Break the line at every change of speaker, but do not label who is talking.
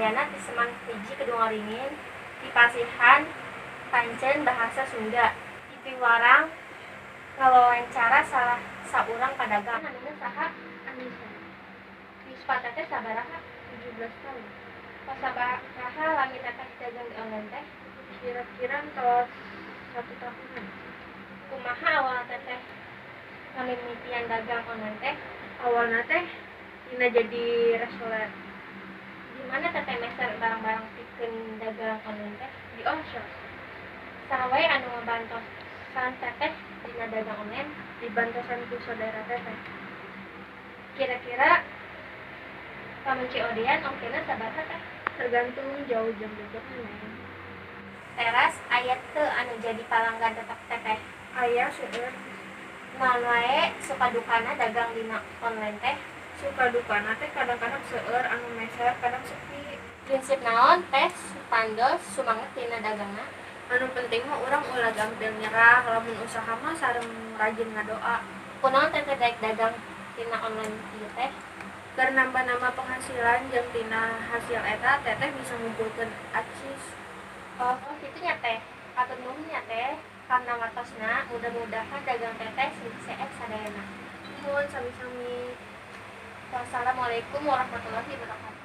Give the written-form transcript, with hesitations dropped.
Ayana ti SMAN 1 Kedungwaringin, dipasihan pancen bahasa Sunda. Piwarang ngawawancara salah saurang padagang. Namina saha?
Anissa.
Yuswa teteh sabaraha?
17 tahun.
Tos sabaraha lami teteh dagang di online teh?
Kira-kira tos 1 tahunan.
Kumaha awalna teteh ngamimitian dagang online teh?
Awalna teh tina jadi reseller.
Di mana teteh meser barang-barang pikeun dagang online teh?
Di ongshop.
Saha wae anu ngabantosan teteh dina dagang online?
Dibantosan ku saudara teteh.
Kira-kira lamun COD-an ongkirna sabaraha teh?
Tergantung jauh jeung deketna, Neng.
Teras aya teu anu jadi palanggan tetep teteh?
Aya, seueur.
Naon wae suka dukana dagang dina online teh?
Suka dukana teh kadang-kadang seueur anu meser, kadang sepi.
Prinsip naon teh supados sumanget dina dagangna?
Anu penting mah urang ulah gampil nyerah lamun usaha mah sareng rajin ngadoa.
Kunaon teteh daek dagang tina online ieu teh?
Keur nambah-nambah penghasilan jeung tina hasil eta teteh bisa ngumpulkeun acis.
Oh, kitu nya teh. Hatur nuhun nya teh karena waktosna, mudah-mudahan dagang teteh sukses sadayana.
Nuhun, sami-sami.
Wassalamualaikum warahmatullahi wabarakatuh.